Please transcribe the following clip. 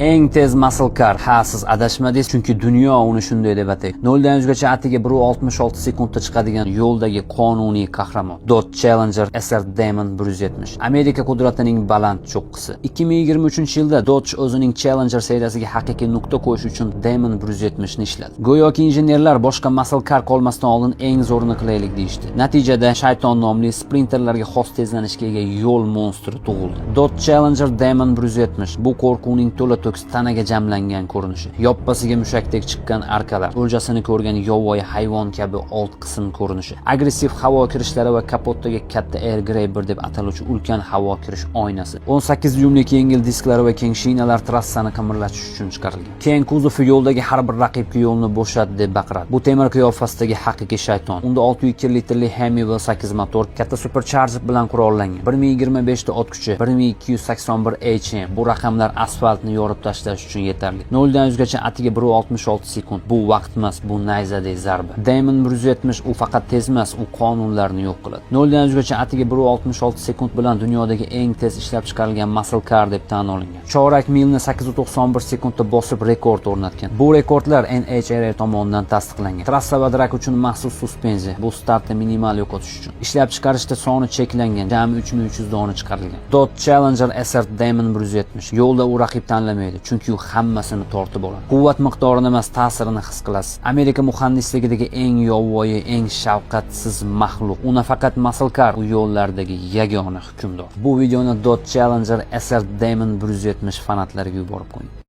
Eng tez muscle car. Ha, siz adashmadingiz, chunki dunyo uni shunday deb ataydi. 0 dan 100 gacha atiga 1.66 sekundda chiqadigan yo'ldagi qonuniy qahramon. Dodge Challenger SR Demon 170. Amerika qudratining baland cho'qqisi. 2023-yilda Dodge o'zining Challenger seriyasiga haqiqiy nuqta qo'yish uchun Demon 170 ni ishladi. Go'yoki injenerlar boshqa muscle car qolmasdan oldin eng zo'rini qilaylik deyishdi. Natijada shayton nomli sprinterlarga xos tezlanishga ega yo'l monstri tug'ildi. Dodge Challenger Demon 170 bu qo'rquvning to'la to'kis tanaga jamlangan ko'rinishi. Yoppasiga mushakdek chiqqan arkalar, o'ljasini ko'rgan yovvoyi hayvon kabi old qism ko'rinishi, agressiv havo kirishlari va kapotdagi katta air grabber deb ataluvchi ulkan havo kirish oynasi. 18 dyumlik yengil disklari va keng shinalar trassani qimirlatish uchun chiqarilgan. Keng kuzovi yo'ldagi har bir raqibga yo'lni bo'shat deb baqiradi. Bu temir qiyofasidagi haqiqiy shayton. Unda 6.2 litrli Hemi V8 motor katta supercharger bilan qurollangan. 1025 ta ot kuchi, 1281 HM. Bu raqamlar asfaltni yorib tashlash uchun yetarli. 0 dan 100 gacha atiga 1.66 sekund. Bu vaqt emas, bu nayzadek zarba. Demon 170 u faqat tez emas, u qonunlarni yo'q qiladi. 0 dan 100 gacha atiga 1.66 sekund bilan dunyodagi eng tez ishlab chiqarilgan muscle car deb tan olingan. Chorak milni 891 sekundda bosib rekord o'rnatgan. Bu rekordlar NHRA tomonidan tasdiqlangan. Trassa va drag uchun maxsus suspenziya. Bu startni minimal yo'qotish uchun. Ishlab chiqarishda soni cheklangan, jami 3300 dona chiqarilgan. Dodge Challenger SR Demon 170 yo'lda u raqib tanlamaydi, chunki u hammasini tortib oladi. Quvvat miqdorini emas, ta'sirini his qilasiz. Amerika muhandisligidagi eng yovvoyi, eng shafqatsiz maxluq. U nafaqat muscle car, u yo'llardagi yagona hukmdor. Bu videoni Dodge Challenger SR Demon 170 fanatlariga yuborib qo'ying.